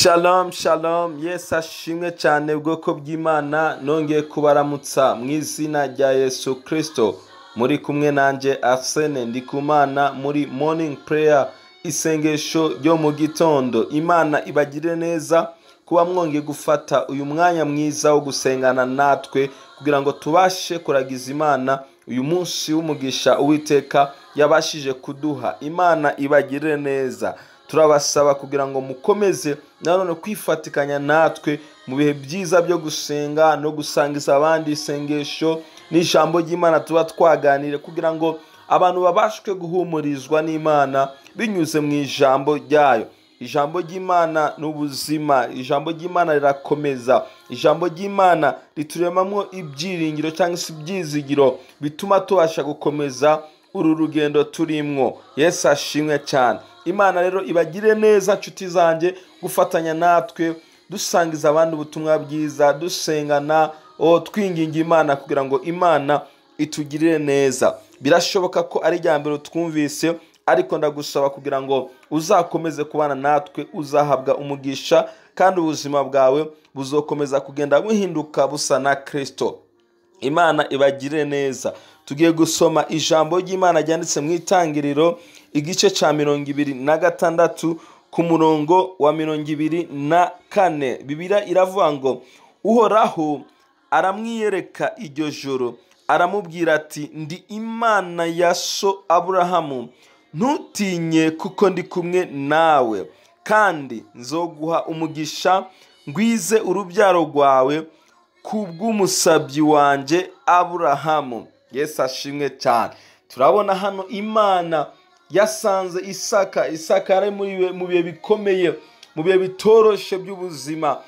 Shalom shalom, Yesu ashimwe cyane. Bwoko bw'Imana, nongeye kubaramutsa mu izina rya Yesu Kristo. Muri kumwe nanjye Arsene Ndikumana muri Morning Prayer, isengesho ryo mu gitondo. Imana ibagire neza kuba mwongeye gufata uyu mwanya mwiza wo gusengana natwe kugira ngo tubashe kuragiza Imana uyu munsi w'umugisha Uwiteka yabashije kuduha. Imana ibagire neza. Turabasaba kugira ngo mukomeze nanone kwifatikanya natwe mu bihe byiza byo gusenga no gusangiza abandi isengesho n'ijambo ry'Imana tuba twaganire, kugira ngo abantu babashwe guhumurizwa n'Imana binyuze mu ijambo ryayo. Ijambo ry'Imana ni ubuzima, ijambo ry'Imana rirakomeza, ijambo ry'Imana rituremamo ibyiringiro cyangwa se ibyizigiro bituma tubasha gukomeza uru rugendo turimwo. Yesu ashimwe cyane. Imana rero ibagire neza nshuti zanjye, gufatanya natwe dusangiza abandi ubutumwa bwiza, dusengana, twinginga Imana kugira ngo Imana itugirire neza. Birashoboka ko ari irya mbere twumvise, ariko ndagusaba kugira ngo uzakomeze kubana natwe, uzahabwa umugisha kandi ubuzima bwawe buzokomeza kugenda buhinduka busa na Kristo. Imana ibagire neza. Tugiye gusoma ijambo ry'Imana ryanditse mu Itangiriro igice cya 26 ku murongo wa 24. Bibiliya iravuga ngo Uhoraho aramwiyereka iryo joro, aramubwira ati: ndi Imana ya so Aburahamu, ntutinye kuko ndi kumwe nawe, kandi nzoguha umugisha ngwize urubyaro rwawe kubw'umusabyi wanjye Aburahamu. Yesu ashimwe cyane. Turabona hano Imana yasanze Isaka. Isaka yari mu bihe bikomeye, mu bihe bitoroshe by'ubuzima,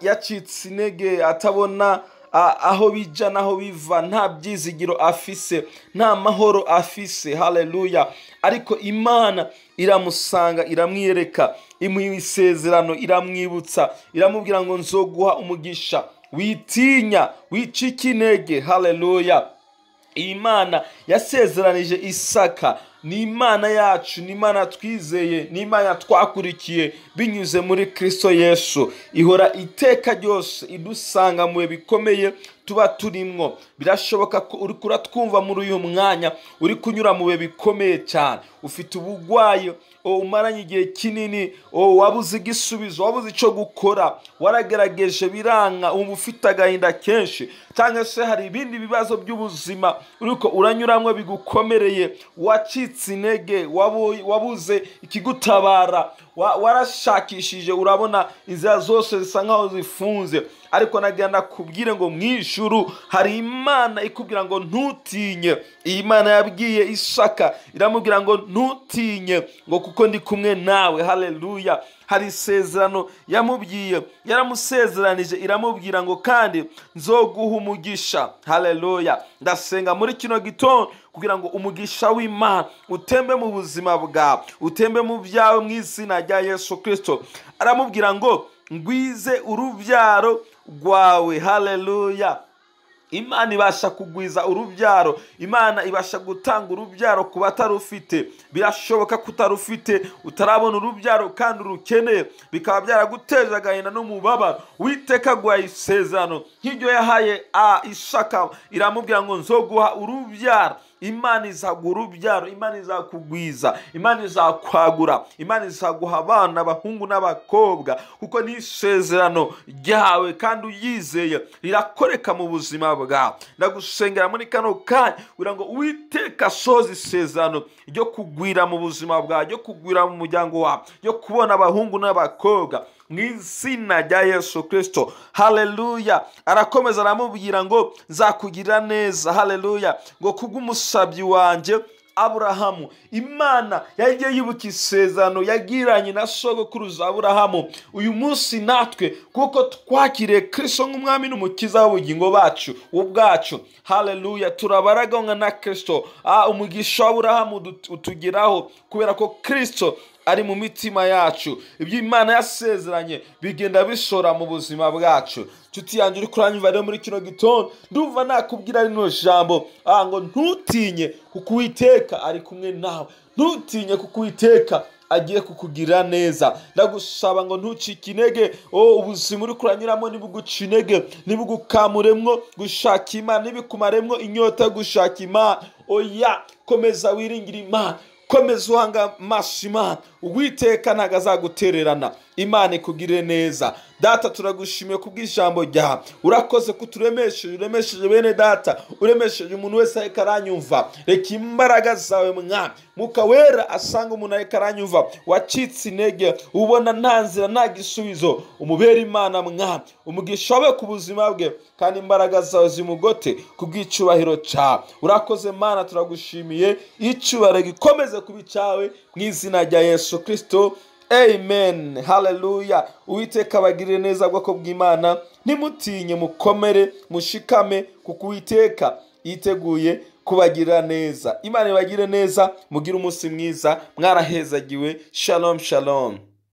yacitse intege, atabona aho bija naho biva, nta byizigiro afise, nta mahoro afise. Haleluya. Ariko Imana iramusanga, iramwiyereka, imuha isezerano, iramwibutsa, iramubwira ngo nzoguha umugisha, witinya, wicika intege. Haleluya. Imana yasezeranije Isaka ni Imana yacu, ni Imana twizeye, ni Imana twakurikiye binyuze muri Kristo Yesu. Ihora iteka ryose idusanga mu bihe bikomeye tuba turimwo. Birashoboka ko uri kuratwumva muri uyu mwanya, uri kunyura mu bihe bikomeye cyane, ufite ubugwayi umaranye igihe kinini, wabuze igisubizo, wabuze icyo gukora, waragerageje biranga, uba ufite agahinda kenshi, cyangwa se hari ibindi bibazo by'ubuzima uriko uranyuramwo bigukomereye, wacitse intege, wabuze ikigutabara, warashakishije, urabona inzira zose zisa nkaho zifunze. Ariko nagenda kubwire ngo mu ijuru hari Imana ikubwira ngo ntutinye. Iyi Imana yabwiye Isaka iramubwira ngo ntutinye, ngo kuko ndi kumwe nawe. Haleluya. Hari isezerano yamubwiye, yaramusezeranije, iramubwira ngo kandi nzoguha umugisha. Haleluya. Ndasenga muri kino gitondo kugira ngo umugisha w'Imana utembe mu buzima bwawe, utembe mu byawe mu izina rya Yesu Kristo. Aramubwira ngo ngwize urubyaro rwawe. Haleluya. Imana ibasha kugwiza urubyaro, Imana ibasha gutanga urubyaro ku batarufite. Birashoboka ko utarufite, utarabona urubyaro kandi urukeneye, bikaba byaraguteje agahinda n'umubabaro. Uwiteka aguha isezerano nk'iryo yahaye Isaka, iramubwira ngo nzoguha urubyaro. Imana izaguha urubyaro, Imana izakugwiza, Imana izakwagura, Imana izaguha abana, abahungu n'abakobwa, kuko ni isezerano ryawe kandi uyizeye rirakoreka mu buzima bwawe. Ndagusengera muri kano kanya kugira ngo Uwiteka asohoze isezerano ryo kugwira mu buzima bwawe, ryo kugwira mu muryango wawe, ryo kubona abahungu n'abakobwa mu izina rya Yesu Kristo. Haleluya. Arakomeza aramubwira ngo nzakugirira neza. Haleluya. Ngo kubw'umusabyi wanjye Aburahamu. Imana yagiye yibuka isezerano yagiranye na sogokuruza Aburahamu. Uyu munsi natwe kuko twakiriye Kristo nk'umwami n'umukiza w'ubugingo bacu ubwacu, haleluya, turabaraganywa na Kristo. Umugisha w'Aburahamu utugeraho kubera ko Kristo ari mu mitima yacu. Ibyo Imana yasezeranye bigenda bishora mu buzima bwacu. Nshuti yanjye uri kuranyumva rero muri kino gitondo, ndumva nakubwira rino jambo ngo ntutinye kuko Uwiteka ari kumwe nawe, ntutinye kuko Uwiteka agiye kukugirira neza. Ndagusaba ngo ntucike intege. Ubuzima uri kuranyuramo nibuguca intege, nibugukamuremwo gushaka Imana, nibikumaremwo inyota yo gushaka Imana. Oya, komeza wiringire Imana, komeza uhanga amaso Imana. Uwiteka ntabwo azagutererana. Imana ikugirire neza. Data, turagushimiye kubw'ijambo ryawe. Urakoze ko uturemesheje, uremesheje bene data, uremesheje umuntu wese ariko aranyumva. Reka imbaraga zawe Mwami, Mwuka Wera asanga umuntu ariko aranyumva wacitse intege, ubona nta nzira nta gisubizo, umubere Imana Mwami, umugisha wawe ku buzima bwe, kandi imbaraga zawe zimugote kubw'icyubahiro cyawe. Urakoze Mana, turagushimiye. Icyubahiro gikomeze kuba icyawe mu izina rya Yesu Kristo. Amen. Haleluya. Uwiteka abagirire neza, bwoko bw'Imana. Ntimutinye, mukomere, mushikame, kuko Uwiteka yiteguye kubagirira neza. Imana ibagire neza, mugire umunsi mwiza, mwarahezagiwe. Shalom, shalom.